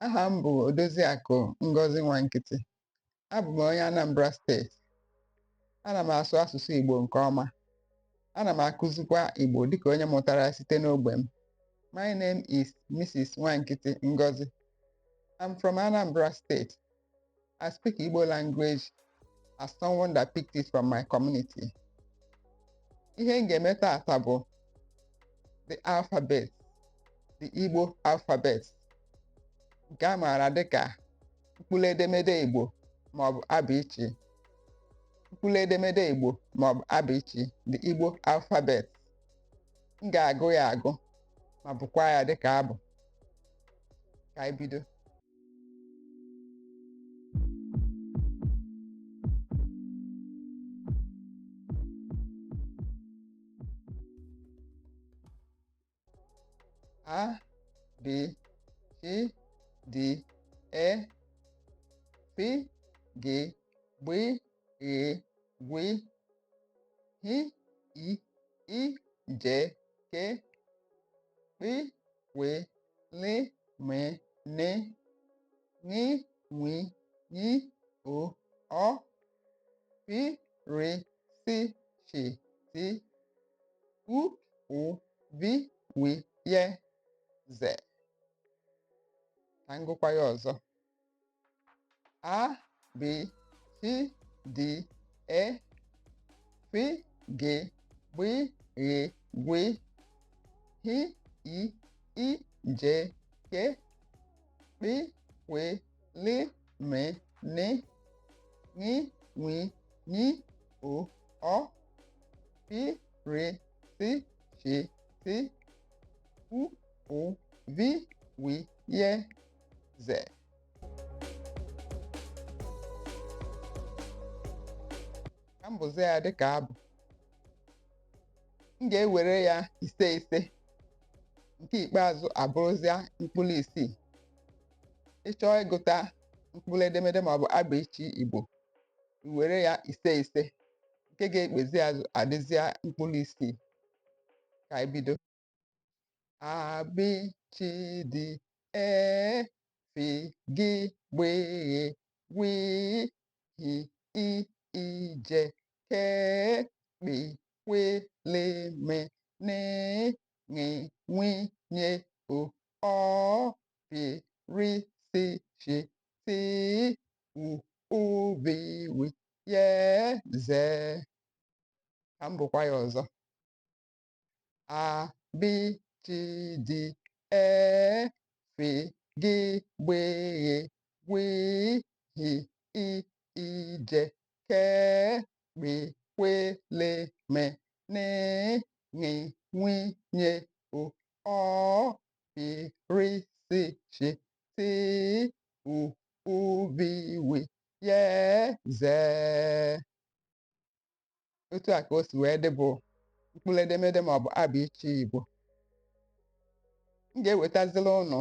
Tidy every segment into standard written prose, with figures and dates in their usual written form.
Aha m bụ Odoziakụ Ngozi Nwankịtị. Abụ m onye Anambra Steeti. Ana m asụ asụsụ Igbo nke ọma. Ana m akụzikwa Igbo dịka onye mụtara ya site n'ogbe m. My name is Mrs. Nwankiti Ngozi. I'm from Anambra State. I speak Igbo language as someone that picked it from my community. Ihe m ga-eme taata bụ the alphabet, the Igbo alphabet, nke a maara dịka mkpụrụ edemede Igbo maọbụ abịchị. Mkpụrụ edemede Igbo maọbụ abịchị, the Igbo alphabet. M ga-agụ ya agụ ma bụkwa ya dịka abụ. Ka anyị bido. A B C D E F G B Gh W H I I J K P Q L M N Ṅ Nw Ny O Ọ P R S Sh T U Ụ V W Y Z. Ka m gụkwa ya ọzọ. A B C D E F G B Gh W H I I J K P Q L M N Ṅ Nw Ny O Ọ P R S Sh T U Ụ V W Y Z. Ka m bụzie ya dịka abụ. M ga-ewere ya ise ise, nke ikpeazụ abụrụzịa mkpụrụ isii. Ị chọọ ịgụta mkpụrụ edemede maọbụ abịchị Igbo, i were ya ise ise, nke ga-ekpezi azụ adịzịa mkpụrụ isii. Ka anyị bido. A B C D E F G B Gh W H I I J K P Q L M N Ṅ Nw Ny O Ọ P R S Sh T U Ụ V W Y Z. Ka m bụkwa ya ọzọ. A B C D E F G B Gh W H I I J K P Q L M N Ṅ Nw Ny O Ọ P R S Sh T U Ụ V W Y Z. Otu a ka o si wee dị bụ mkpụrụ edemede maọbụ abịchị Igbo. M ga-ewetaziri ụnụ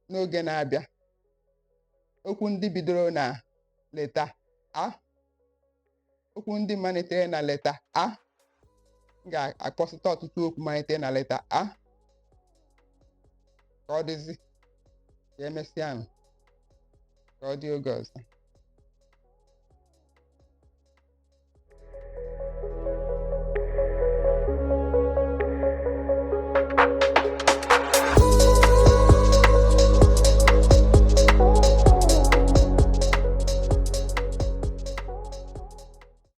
n'oge na-abịa okwu ndị bidoro na leta A, okwu ndị malitere na leta A. M ga-akpọsịta ọtụtụ okwu malitere na leta A. Ka ọ dịzi, ka emesịa nụ, ka ọ dị oge ọzọ.